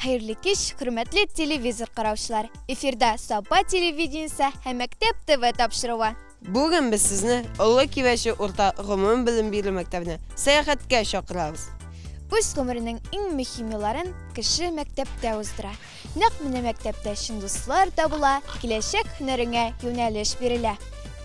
Хәерле кич, хөрмәтле телевизор караучылар! Эфирда Саба телевидениесе һәм Мәктәп ТВ тапшыруы. Бүген без сезне Олы Кибәче урта гомум белем бирү мәктәбенә сәяхәткә чакырабыз. Үз гомеренең иң мөһим елларын кеше мәктәптә уздыра. Нәкъ менә мәктәптә чын дуслар табыла, киләчәк һөнәреңә юнәлеш бирелә.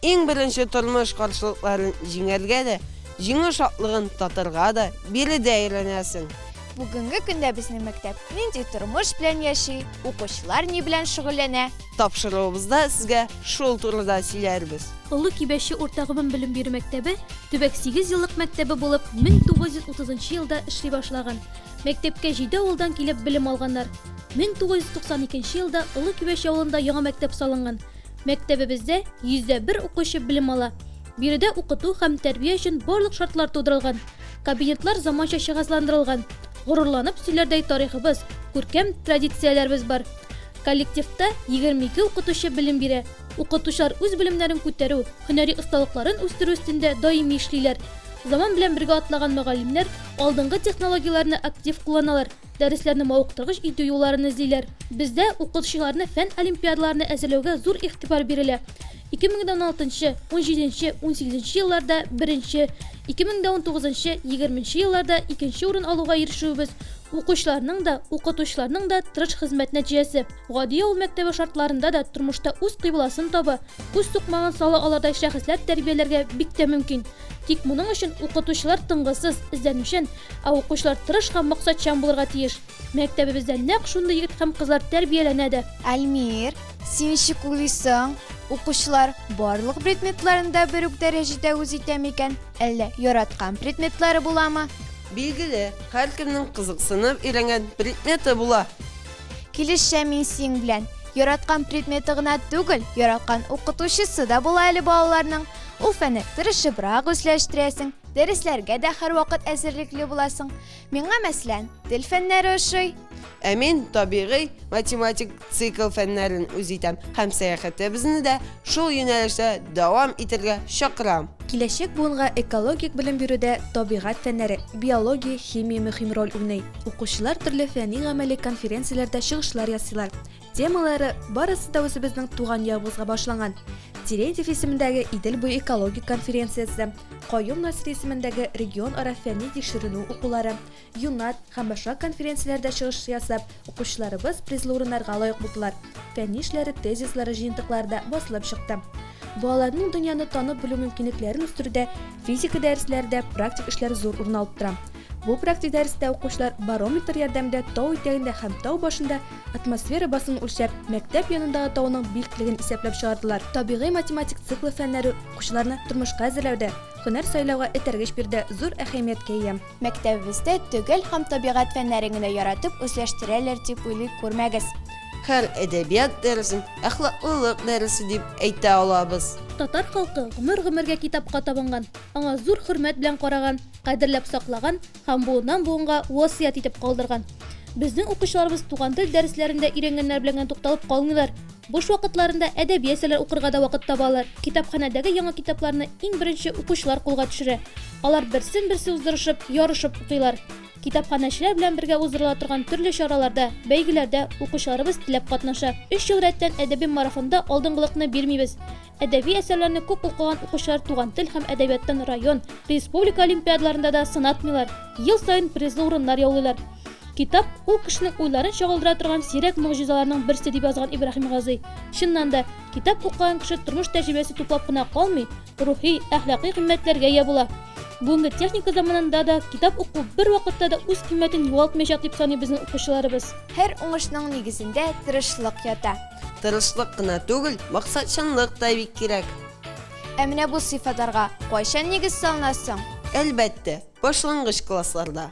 Иң беренче тормыш каршылыкларын җиңәргә дә, җиңү шатлыгын татырга да биредә өйрәнәсең. Бүгенге көндә безнең мәктәп нинди тормыш белән яши, укучылар ни белән шөгыльләнә? Тапшыруыбызда сезгә шул турыда сөйләрбез. Олы Кибәче урта гомумбелем бирү мәктәбе төбәк сигезьеллык мәктәбе булып 1930 нчы елда эшли башлаган. Мәктәпкә җиде авылдан килеп белем алганнар. 1992 нче елда Олы Кибәч авылында яңа мәктәп салынган. Мәктәбебездә 101 укучы белем ала. Биредә укыту һәм тәрбия өчен барлык шартлар тудырылган. Кабинетлар заманча җиһазландырылган. Горурланып сөйләрдәй тарихыбыз, күркәм традицияләребез бар. Коллективта 22 укытучы белем бирә. Укытучылар үз белемнәрен күтәрү, һөнәри осталыкларын үстерү өстендә даими эшлиләр. Заман белән бергә атлаган мөгаллимнәр алдынгы технологияләрне актив кулланалар, дәресләрне мавыктыргыч итү юлларын эзлиләр. Бездә укытучыларны фән олимпиадаларына әзерләүгә зур игътибар бирелә. 2016 нчы, унҗиденче, унсигезенче елларда беренче, 2019 нчы, егерменче елларда икенче урын алуга ирешүебез, укучыларның да, укытучыларның да тырыш хезмәт нәтиҗәсе. Гади авыл мәктәбе шартларында да тормышта үз кыйбласын таба, үз сукмагын сала алырдай шәхесләр тәрбияләргә бик тә мөмкин. Тик моның өчен укытучылар тынгысыз, эзләнүчән, ә укучылар тырыш һәм максатчан булырга тиеш. Мәктәбебездә нәкъ шундый егет һәм кызлар тәрбияләнә дә. Альмир, син ничек уйлыйсың, укучылар барлык предметларын да бер үк дәрәҗәдә үз итә микән, әллә яраткан предметлары буламы? Билгеле, һәркемнең кызыксынып өйрәнгән предметы була. Килешәм мин синең белән. Яраткан предметы гына түгел, яраткан укытучысы да була әле балаларның. Ул фәнне тырышыбрак үзләштерәсең, дәресләргә дә һәрвакыт әзерлекле буласың. Миңа, мәсәлән, тел фәннәре ошый. Ә мин табигый, математик цикл фәннәрен үз итәм һәм сәяхәтебезне дә шул юнәлештә дәвам итәргә чакырам. Киләчәк буынга экологик белем бирүдә табигать фәннәре, биология, химия мөһим роль уйный. Укучылар төрле фәнни-гамәли конференцияләрдә чыгышлар ясыйлар. Темалары барысы да үзебезнең туган ягыбызга башланган. Терентьев исемендәге Идел буе экологик конференциясе, Каюм Насыйри исемендәге регионара фәнни-тикшеренү укулары, ЮНАТ һәм башка конференцияләрдә чыгыш ясап, укучыларыбыз призлы урыннарга лаек булдылар, фәнни эшләре, тезислары җыентыклары да басылып чыкты. Балаларның дөньяны танып белү мөмкинлекләрен үстерүдә физика дәресләре дә практик эшләр зур урын алып тора. Бу практик дәрестә укучылар барометр ярдәмендә тау итәгендә һәм тау башында атмосфера басымын үлчәп, мәктәп янындагы тауның биеклеген исәпләп чыгардылар. Табигый-математик циклы фәннәре укучыларны тормышка әзерләүдә, һөнәр сайлауга этәргеч бирүдә зур әһәмияткә ия. Мәктәбебездә төгәл һәм табигать фәннәрен генә яратып үзләштерәләр дип уйлый күрмәгез. Һәр әдәбият дәресен әхлаклылык дәресе дип әйтә алабыз. Татар халкы гомер-гомергә китапка табынган, аңа зур хөрмәт белән караган. кадерләп саклаган һәм буыннан-буынга васыять итеп калдырган. Безнең укучыларыбыз туган тел дәресләрендә өйрәнгәннәр белән генә тукталып калмыйлар, буш вакытларында әдәби әсәрләр укырга да вакыт табалар. Китапханәдәге яңа китапларны иң беренче укучылар кулга төшерә. Алар берсен-берсе уздырышып, ярышып укыйлар. Китапханәчеләр белән бергә уздырыла торган төрле чараларда, бәйгеләрдә укучыларыбыз теләп катнаша. Өч ел рәттән әдәби марафонда алдынгылыкны бирмибез. Әдәби әсәрләрне күп укыган укучылар туган тел һәм әдәбияттан район, республика олимпиадаларында да сынатмыйлар, ел саен призлы урыннар яулыйлар. Китап, ул кешенең уйларын чагылдыра торган сирәк могҗизаларның берсе, дип язган Ибраһим Газый. Чыннан да, китап укыган кеше тормыш тәҗрибәсе туплап кына калмый, рухи, әхлакый кыйммәтләргә ия була. Бүгенге техника заманында да китап уку бервакытта да үз кыйммәтен югалтмаячак, дип саный безнең укучыларыбыз. Һәр уңышның нигезендә тырышлык ята. Тырышлык кына түгел, максатчанлык та бик кирәк. Ә менә бу сыйфатларга кайчан нигез салына соң? Әлбәттә, башлангыч классларда.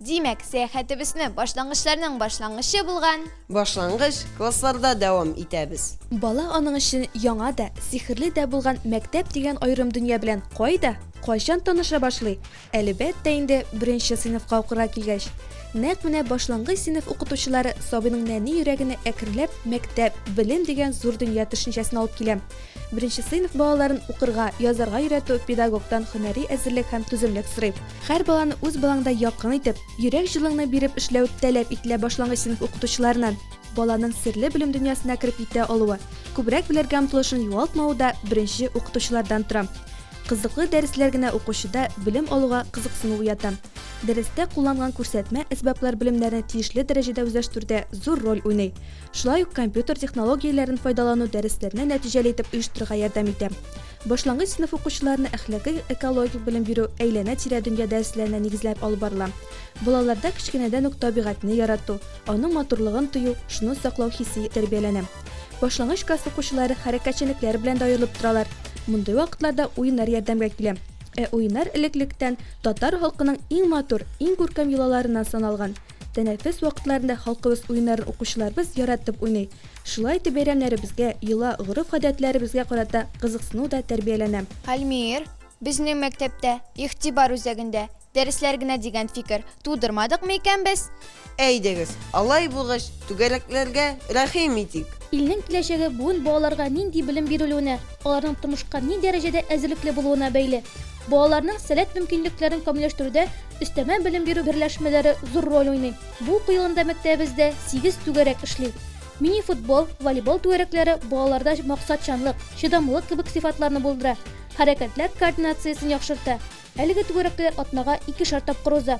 Димәк, сәяхәтебезне башлангычларның башлангычы булган. Башлангыч классларда дәвам итәбез. Бала аның өчен яңа да, сихерле дә булган мәктәп дигән аерым дөнья белән кайда? кайчан таныша башлый? Әлбәттә инде, беренче сыйныфка укырга килгәч. Нәкъ менә башлангыч сыйныф укытучылары сабыйның нәни йөрәгенә әкренләп мәктәп, белем дигән зур дөнья төшенчәсен алып килә. Беренче сыйныф балаларын укырга, язарга өйрәтү педагогтан һөнәри әзерлек һәм түземлек сорый. Һәр баланы үз балаңдай якын итеп, йөрәк җылыңны биреп эшләү таләп ителә башлангыч сыйныф укытучыларыннан. Баланың серле белем дөньясына кереп китә алуы, күбрәк белергә омтылышын югалтмавы да беренче укытучылардан тора. Кызыклы дәресләр генә укучыда белем алуга кызыксыну уята. Дәрестә кулланган күрсәтмә әсбаплар белемнәрне тиешле дәрәҗәдә үзләштерүдә зур роль уйный. Шулай ук компьютер технологияләрен файдалану дәресләрне нәтиҗәле итеп оештырырга ярдәм итә. Башлангыч сыйныф укучыларына әхлакый экологик белем бирү әйләнә-тирә дөнья дәресләренә нигезләп алып барыла. Балаларда кечкенәдән үк табигатьне ярату, аның матурлыгын тою, шуны саклау хисе тәрбияләнә. Башлангыч класс укучылары хәрәкәтчәнлекләре белән дә аерылып торалар. Мондый вакытларда уеннар ярдәмгә килә. Ә уеннар элек-электән татар халкының иң матур, иң күркәм йолаларыннан саналган. Тәнәфес вакытларында халкыбыз уеннарын укучыларыбыз яратып уйный. Шулай итеп бәйрәмнәребезгә, йола, гореф-гадәтләребезгә карата кызыксыну да тәрбияләнә. Альмир, безнең мәктәптә, игътибар үзәгендә, Дәресләр генә дигән фикер тудырмадыкмы икән без? Әйдәгез, алай булгач, түгәрәкләргә рәхим итик! Илнең киләчәге бүген балаларга нинди белем бирелүенә, аларның тормышка ни дәрәҗәдә әзерлекле булуына бәйле. Балаларның сәләт-мөмкинлекләрен камилләштерүдә өстәмә белем бирү берләшмәләре зур роль уйный. Бу уку елында мәктәбебездә сигез түгәрәк эшли. Мини-футбол, волейбол түгәрәкләре балаларда максатчанлык, чыдамлылык кебек сыйфатларны булдыра, хәрәкәтләр координациясен яхшырта. Әлеге түгәрәкләр атнага икешәр тапкыр уза.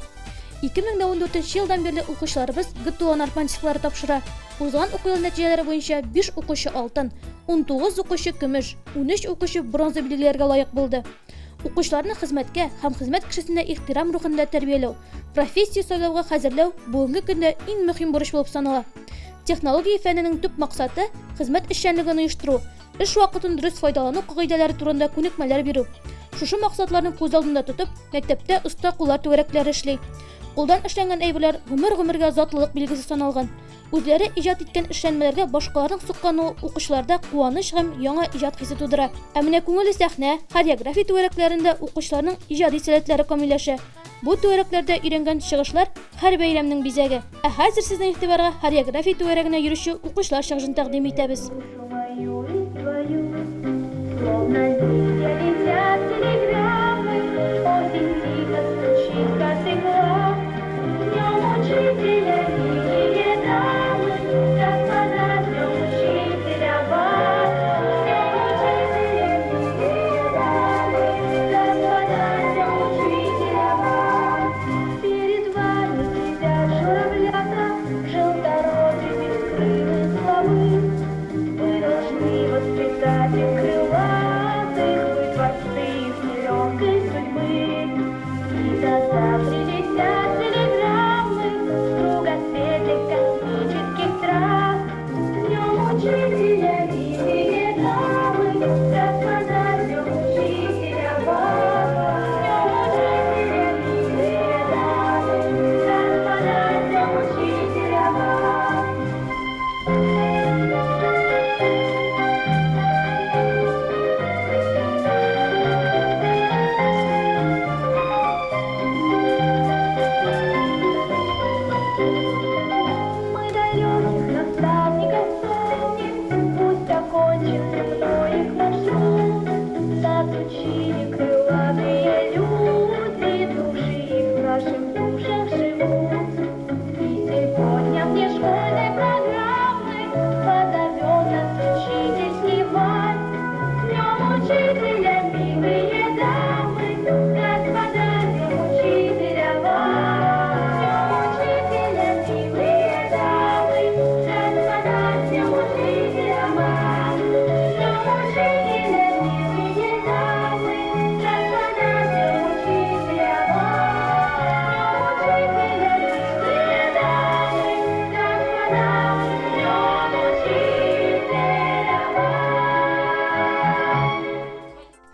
2014 нче елдан бирле укучыларыбыз ГТО нормативлары тапшыра. Узган уку елы нәтиҗәләре буенча 5 укучы алтын, 19 укучы көмеш, 13 укучы бронза билгеләргә лаек булды. Укучыларны хезмәткә һәм хезмәт кешесенә ихтирам рухында тәрбияләү, профессия сайлауга хәзерләү бүгенге көндә иң мөһим бурыч булып санала. Технология фәненең төп максаты, хезмәт эшчәнлеген оештыру, Эш вакытын дөрес файдалану кагыйдәләре турында күнекмәләр бирү. Шушы максатларны күз алдында тотып, мәктәптә оста куллар түгәрәкләре эшли. Кулдан эшләнгән әйберләр гомер-гомергә затлылык билгесе саналган. Үзләре иҗат иткән эшләнмәләргә башкаларның соклануы укучыларда куаныч һәм яңа иҗат хисе тудыра. Ә менә күңелле сәхнә, хореография түгәрәкләрендә укучыларның иҗади сәләтләре камилләшә. Бу түгәрәкләрдә өйрәнгән чыгышлар һәр бәйрәмнең бизәге. Ә хәзер сезнең игътибарга хореография түгәрәгенә йөрүче укучылар чыгышын тәкъдим итәбез.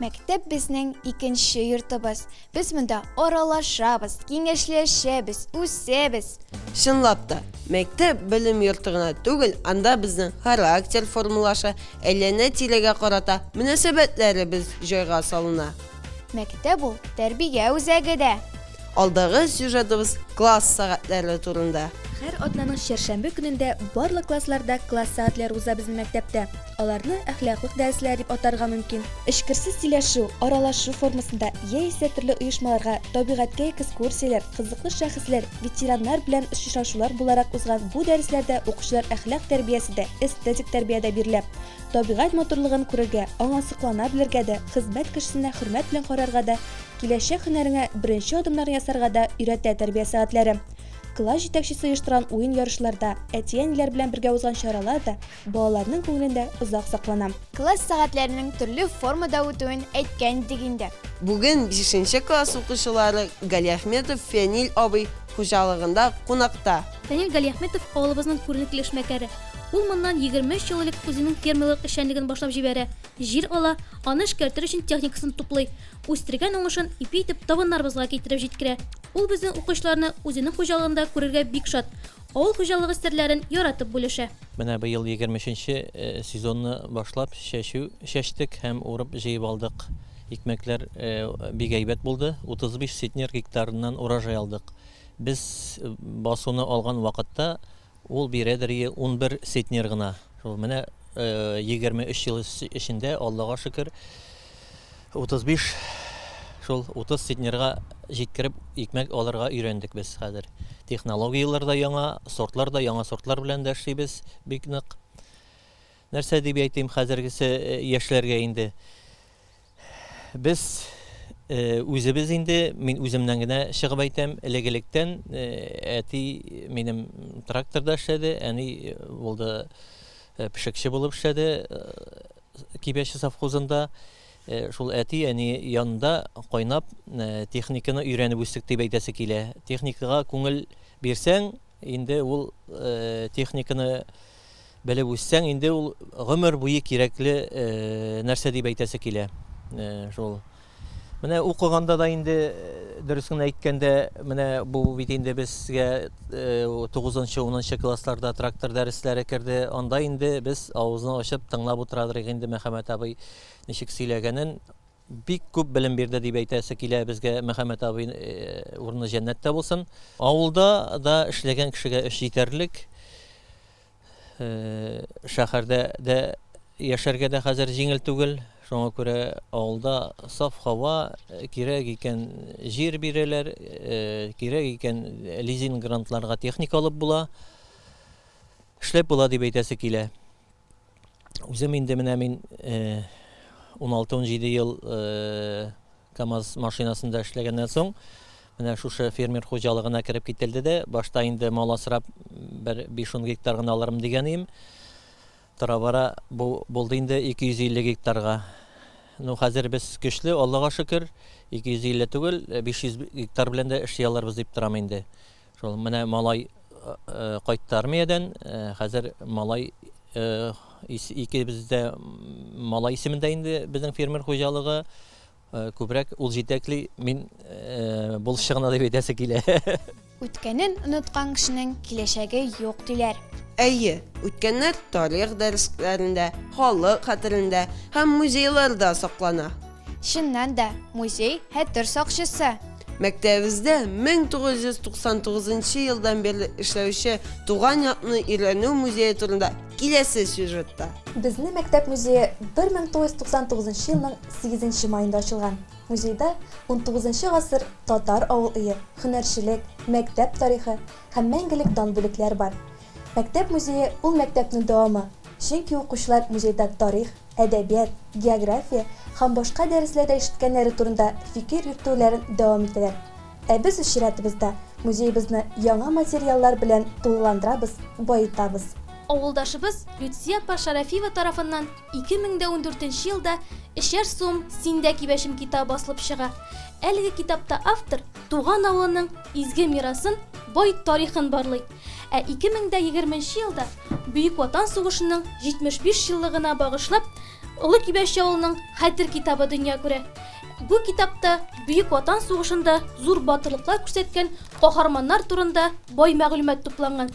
Мәктәп безнең икенче йортыбыз. Без монда аралашабыз, киңәшләшәбез, үсәбез. Чынлап та, мәктәп белем йорты гына түгел, анда безнең характер формалаша, әйләнә-тирәгә карата мөнәсәбәтләребез җайга салына. Мәктәп ул, тәрбия үзәге дә. Алдагы сюжетыбыз класс сәгатьләре турында. Һәр атнаның чәршәмбе көнендә барлык классларда класс сәгатьләре уза безнең мәктәптә. Аларны әхлаклык дәресләре дип атарга мөмкин. Эчкерсез сөйләшү, аралашу формасында яисә төрле оешмаларга, табигатькә экскурсияләр, кызыклы шәхесләр, ветераннар белән очрашулар буларак узган бу дәресләрдә укучылар әхлак тәрбиясе дә, эстетик тәрбия дә бирелә. Табигать матурлыгын күрергә, аңа соклана белергә дә, хезмәт кешесенә хөрмәт белән карарга да, киләчәк һөнәреңә беренче адымнарны ясарга да өйрәтә тәрбия сәгатьләре. Класс җитәкчесе оештырган уен-ярышларда, әти-әниләр белән бергә узган чаралар да балаларның күңелендә озак саклана. Класс сәгатьләренең төрле формада үтүен әйткән идек инде. Бүген бишенче класс укучылары Галиәхметов Фәнил абый хуҗалыгында кунакта. Фәнил Галиәхметов авылыбызның күренекле эшмәкәре. Ул моннан 23 ел элек үзенең фермерлык эшчәнлеген башлап җибәрә, җир ала, аны эшкәртер өчен техникасын туплый, үстергән уңышын ипи итеп табыннарыбызга китереп җиткерә. Ул безнең укучыларны үзенең хуҗалыгында күрергә бик шат, авыл хуҗалыгы серләрен яратып бүлешә. Менә быел 23 нче сезонны башлап чәчү чәчтек һәм урып җыеп алдык. Икмәкләр бик әйбәт булды, 35 центнер гектарыннан урожай алдык. Без басуны алган вакытта Ул бирәдер и 11 центнер гына. Шул менә 23 ел эчендә, Аллага шөкер, 35 шул 30 центнерга җиткереп икмәк алырга өйрәндек без хәзер. Технологияләр дә яңа, сортлар да яңа сортлар белән дә эшлибез бик нык. Нәрсә дип әйтим хәзергесе яшьләргә инде? Без үзебез инде, мин үземнән генә чыгып әйтәм, элек-электән әти минем тракторда эшләде, әни булды пешекче булып эшләде Кибәче совхозында. Шул әти, әни янында кайнап техниканы өйрәнеп үстек дип әйтәсе килә. Техникага күңел бирсәң, Инде ул техниканы белеп үссәң, инде ул гомер буе кирәкле нәрсә дип әйтәсе килә. Шул. Менә укыганда да инде дөрес генә әйткәндә, менә бу бит инде безгә 9-10 классларда трактор дәресләре керде. Анда инде без авызны ачып тыңлап утырадыр инде Мөхәммәт абый ничек сөйләгәнен. Бик күп белем бирде дип әйтәсе килә безгә Мөхәммәт абый, урыны җәннәттә булсын. Авылда да эшләгән кешегә эш җитәрлек. Шәһәрдә дә яшәргә дә хәзер җиңел түгел. Шуңа күрә авылда саф һава, кирәк икән җир бирәләр, кирәк икән лизинг грантларга техника алып була. Эшләп була дип әйтәсе килә. Үзем инде менә мин 16-17 ел КАМАЗ машинасында эшләгәннән соң, менә шушы фермер хуҗалыгына кереп кителде дә, башта инде мал асрап бер 5-10 гектар гына алырмын дигән идем. Тора-бара бу булды инде 250 гектарга. Ну, хәзер без көчле, Аллага шөкер, 250 түгел, 500 гектар белән дә эшли алырбыз дип торам инде. Шул менә малай кайтты армиядән, хәзер малай икебез дә малай исемендә инде безнең фермер хуҗалыгы. Күбрәк ул җитәкли, мин булышчы гына дип әйтәсе килә. Үткәнен оныткан кешенең киләчәге юк, диләр. Әйе, үткәннәр тарих дәресләрендә, халык хәтерендә һәм музейларда саклана. Чыннан да, музей, хәтер сакчысы. Мәктәбебездә 1999 елдан бирле эшләүче Туган якны өйрәнү музее турында киләсе сюжетта. Безнең мәктәп музее 1999 елның сигезенче маенда ачылган. Музейда унтугызынчы гасыр татар авыл өе, һөнәрчелек, мәктәп тарихы һәм мәңгелек дан бүлекләр бар. Мәктәп музее ул мәктәпнең дәвамы, чөнки укучылар музейда тарих, әдәбият, география һәм башка дәресләрдә ишеткәннәре турында фикер йөртүләрен дәвам итәләр. Ә без үз чиратыбызда музеебызны яңа материаллар белән тулыландырабыз, баетабыз. Авылдашыбыз Люция апа Шәрәфиева тарафыннан 2014 нче елда Эчәр суым синдә кибәчем китабы басылып чыга. Әлеге китапта автор туган авылының изге мирасын, бай тарихын барлый. Ә 2020 нче елда Бөек Ватан сугышының 75 еллыгына багышлап, Олы Кибәче авылының Хәтер китабы дөнья күрә. Бу китапта Бөек Ватан сугышында зур батырлыклар күрсәткән каһарманнар турында бай мәгълүмат тупланган.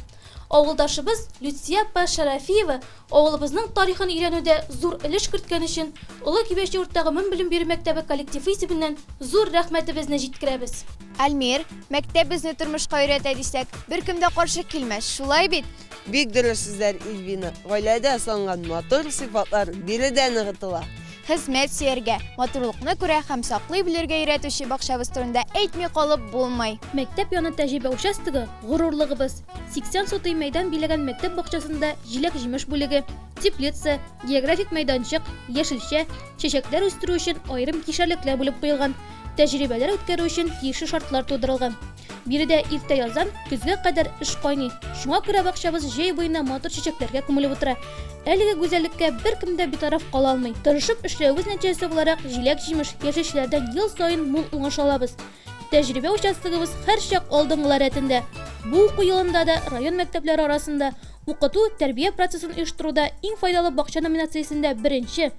Авылдашыбыз Люция апа Шәрәфиева авылыбызның тарихын өйрәнүдә зур өлеш керткән өчен Олы Кибәче урта гомумбелем бирү мәктәбе коллективы исеменнән зур рәхмәтебезне җиткерәбез. Альмир, мәктәп безне тормышка өйрәтә дисәк, беркем дә каршы килмәс, шулай бит? Бик дөрес сүзләр, Ильвина. Гаиләдә салынган матур сыйфатлар биредә ныгытыла. Хезмәт сөяргә, матурлыкны күрә һәм саклый белергә өйрәтүче бакчабыз турында әйтми калып булмый. Мәктәп яны тәҗрибә участогы, горурлыгыбыз. 80 сотый мәйдан биләгән мәктәп бакчасында җиләк-җимеш бүлеге, теплица, географик мәйданчык, яшелчә, чәчәкләр үстерү өчен аерым кишәрлекләр бүлеп куелган, тәҗрибәләр үткәрү өчен тиешле шартлар тудырылган. Биредә иртә яздан көзгә кадәр эш кайный. Шуңа күрә бакчабыз җәй буена матур чәчәкләргә күмелеп утыра. Әлеге гүзәллеккә беркем дә битараф кала алмый. Тырышып эшләвебез нәтиҗәсе буларак, җиләк-җимеш, яшелчәләрдән ел саен мул уңыш алабыз. Тәҗрибә участогыбыз һәрчак алдынгылар рәтендә. Бу уку елында да район мәктәпләре арасында Укыту, тәрбия процессын оештыруда иң файдалы бакча номинациясендә беренче,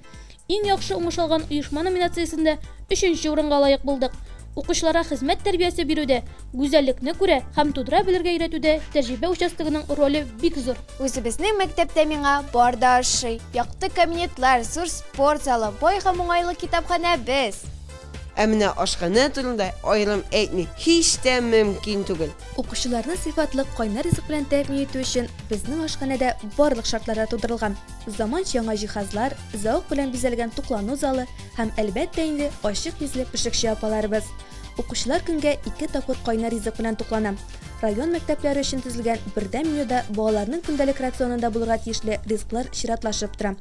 Иң яхшы уңыш алган оешма номинациясендә өченче урынга лаек булдык. Укучыларга хезмәт тәрбиясе бирүдә, гүзәллекне күрә һәм тудыра белергә өйрәтүдә тәҗрибә участогының роле бик зур. Үзебезнең мәктәптә миңа бар да ошый. Якты кабинетлар, зур спорт залы, бай һәм уңайлы китапханәбез. Ә менә ашханә турында аерым әйтми һич тә мөмкин түгел. Укучыларны сыйфатлы кайнар ризык белән тәэмин итү өчен безнең ашханәдә барлык шартлар да тудырылган. Заманча яңа җиһазлар, зәвык белән бизәлгән туклану залы һәм, әлбәттә инде, ачык йөзле пешекче апаларыбыз. Укучылар көнгә ике тапкыр кайнар ризык белән туклана. Район мәктәпләре өчен төзелгән бердәм менюда балаларның көндәлек рационында булырга тиешле ризыклар чиратлашып тора.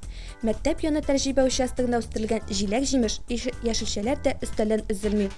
Мәктәп яны тәҗрибә участогында үстерелгән җиләк-җимеш, яшелчәләр дә өстәлдән өзелми.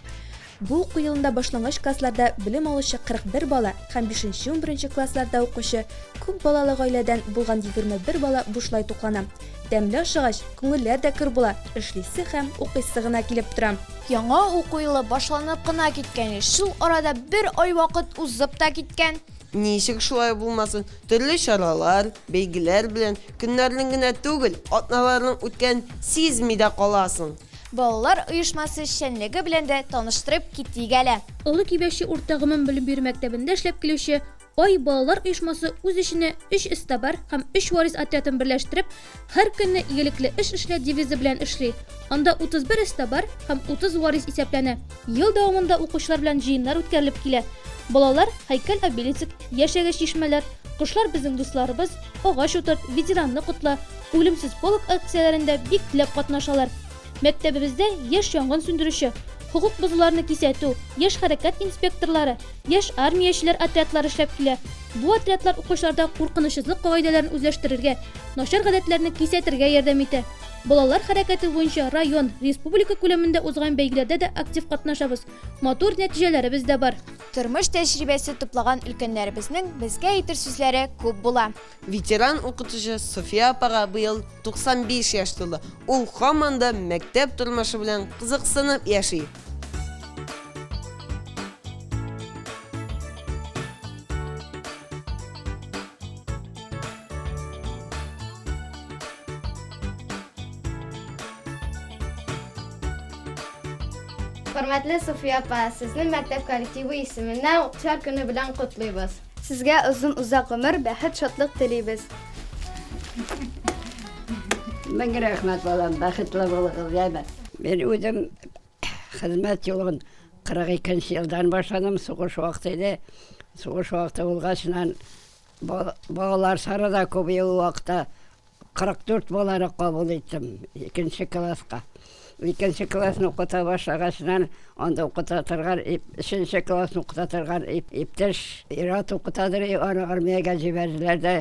Бу уку елында башлангыч классларда белем алучы 41 бала һәм бишенче-унберенче классларда укучы күп балалы гаиләдән булган 21 бала бушлай туклана. Тәмле ашагач, күңелләр дә көр була, эшлисе һәм укыйсы гына килеп тора. Яңа уку елы башланып кына киткән, шул арада бер ай вакыт узып та киткән. Ничек шулай булмасын, төрле чаралар, бәйгеләр белән көннәрнең генә түгел, атналарның үткәнен сизми дә каласың. Балалар оешмасы эшчәнлеге белән дә таныштырып китик әле. Олы Кибәче урта гомумбелем бирү мәктәбендә эшләп килүче Ай балалар оешмасы үз эченә өч эзтабар һәм өч варис отрядын берләштереп, Һәр көнне игелекле эш эшлә девизы белән эшли. Анда 31 эзтабар һәм 30 варис исәпләнә. Ел дәвамында укучылар белән җыеннар үткәрелеп килә. Балалар Һәйкәл-обелиск, Яшәгез чишмәләр, Кошлар безнең дусларыбыз, Агач утырт, Ветеранны котла, Үлемсез полк акцияләрендә бик теләп катнашалар. Мәктәбебездә яшь янгын сүндерүче, хокук бозуларны кисәтү, яшь хәрәкәт инспекторлары, яшь армиячеләр отрядлары эшләп килә. Бу отрядлар укучыларда куркынычсызлык кагыйдәләрен үзләштерергә, начар гадәтләрне кисәтергә ярдәм итә. Балалар хәрәкәте буенча район, республика күләмендә узган бәйгеләрдә дә актив катнашабыз, матур нәтиҗәләребез дә бар. Тормыш тәҗрибәсе туплаган өлкәннәребезнең безгә әйтер сүзләре күп була. Ветеран укытучы София апага быел 95 яшь тулды. Ул һаман да мәктәп тормышы белән кызыксынып яши. Хөрмәтле Суфия апа, сезне мәктәп коллективы исеменнән Укытучылар көне белән котлыйбыз. Сезгә озын озак гомер, бәхет, шатлык телибез. Мең рәхмәт, балам, бәхетле булыгыз, яме. Мин үзем хезмәт юлын 42 нче елдан башладым, сугыш вакыты иде. Сугыш вакыты булгачыннан балалар саны да күп иде ул вакытта. 44 баланы кабул иттем икенче класска. Икенче классны укыта башлагачыннан анда укыта торган, өченче классны укыта торган иптәш ир-ат укытадыр, аны армиягә җибәрделәр дә.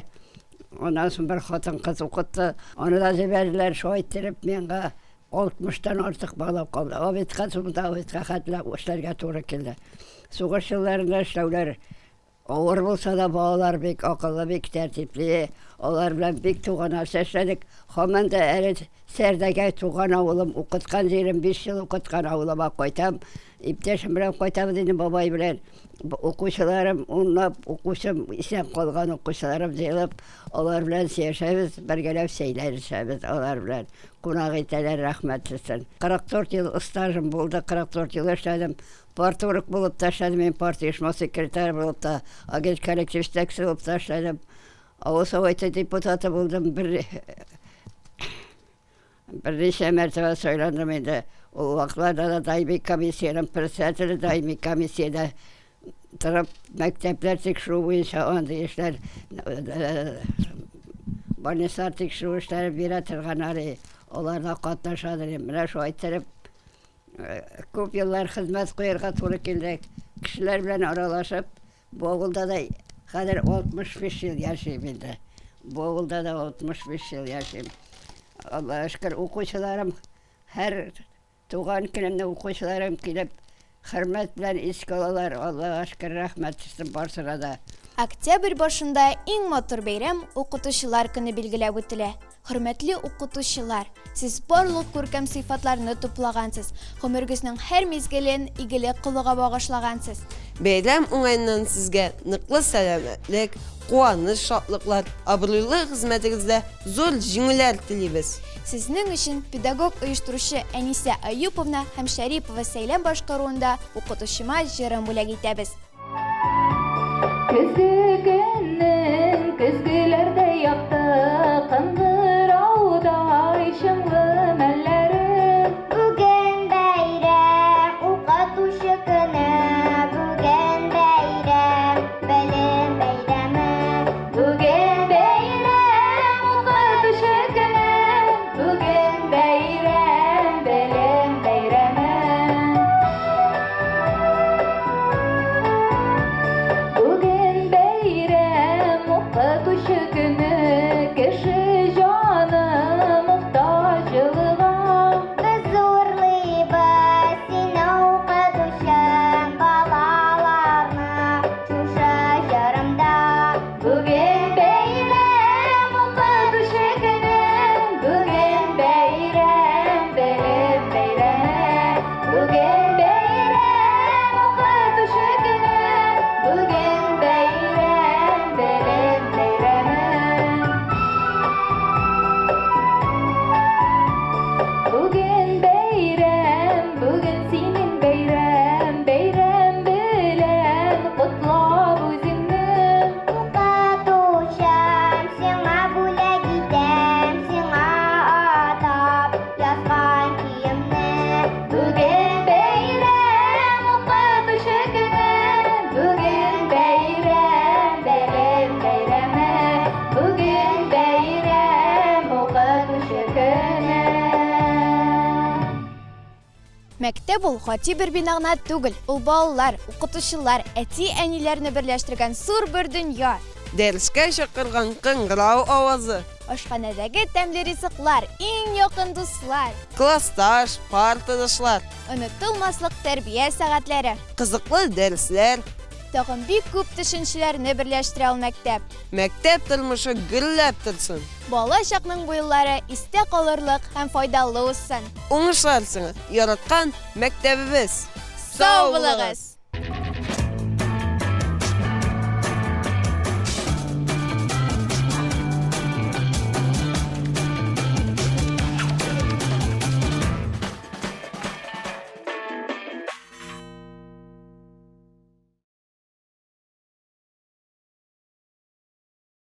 Аннан соң бер хатын-кыз укытты, аны да җибәрделәр. Шулай иттереп миңа 60-тан артык бала калды. Обедка, соңында обедка хәтле эшләргә туры килде. Сугыш елларында эшләүләр Авыр булса да, балалар бик акыллы, бик тәртипле. Алар белән бик туганнарча эшләдек. Һаман да әле Сәрдәгә туган авылым, укыткан җирем, биш ел укыткан авылыма кайтам. Иптәшем белән кайтабыз инде, бабай белән. Укучыларым, унлап укучым, исән калган укучыларым җыелып, алар белән сөйләшәбез, бергәләп чәйләр эчәбез алар белән. Кунак итәләр, рәхмәт сезсен. 44 ел стажым булды, 44 ел эшләдем. Парторг булып та эшләдем мин, партия оешма секретаре булып та, агент коллектив җитәкчесе булып та эшләдем. Авыл советы депутаты булдым, бер берничә мәртәбә сайландым инде. Ул вакытларда да даими комиссиянең председателе, даими комиссиядә торып, мәктәпләр тикшерү буенча андый эшләр, больницалар тикшерү эшләре бирә торганнар, аларда катнаша идем. Менә шулай иттереп, Күп еллар хезмәт куярга туры килде. Кешеләр белән аралашып, бу авылда да хәзер 65 ел яшим инде. Бу авылда да 65 ел яшим. Аллага шөкер, укучыларым һәр туган көнемне укучыларым килеп, хөрмәт белән искә алалар. Аллага шөкер, рәхмәт сезнең барсына да. Октябрь башында иң матур бәйрәм, Укытучылар көне билгеләп үтелә. Хөрмәтле укытучылар! Сез барлык күркәм сыйфатларны туплагансыз, гомергезнең һәр мизгелен игелек кылуга багышлагансыз. Бәйрәм уңаеннан сезгә ныклы сәламәтлек, куаныч-шатлыклар, абруйлы хезмәтегездә зур җиңүләр телибез! Сезнең өчен педагог-оештыручы Әнисә Аюповна һәм Шәрипова Сәйлән башкаруында Укытучыма җырын бүләк итәбез. Көзге көннең көзгеләрдәй якты, Кыңгыраудай чыңлы мәлләре. Бүген бәйрәм, укытучы көне, Бүген бәйрәм, белем бәйрәме. Бүген бәйрәм, укытучы көне, Бүген бәйрәм, белем бәйрәме. Бүген бәйрәм, укытучы көне, Кеше җаны мохтаҗ җылыга. Без зурлыйбыз сине, укытучым, Балаларны шушы җырымда. Бүген бәйрәм, укытучы көне, Бүген бәйрәм, белем бәйрәме. Бүген бәйрәм, укытучы көне, Бүген бәйрәм, белем бәйрәме. Бүген бәйрәм, бүген синең бәйрәм, Бәйрәм белән котлап үзеңне. Укытучым, сиңа бүләк итәм, Сиңа атап язган көемне. Бүген бәйрәм, укытучы көне, Бүген бәйрәм, белем бәйрәме. Бүген бәйрәм, укытучы көне. Мәктәп ул гади бер бина гына түгел, ул балалар, укытучылар, әти-әниләрне берләштергән зур бер дөнья. Дәрескә чакырган кыңгырау авазы. Ашханәдәге тәмле ризыклар, иң якын дуслар. Классташ, партадашлар. Онытылмаслык тәрбия сәгатьләре. Кызыклы дәресләр. Тагын бик күп төшенчәләрне берләштерә ул мәктәп. Мәктәп тормышы гөрләп торсын! Бала чакның бу еллары истә калырлык һәм файдалы узсын! Уңышлар сиңа, яраткан мәктәбебез! Сау булыгыз!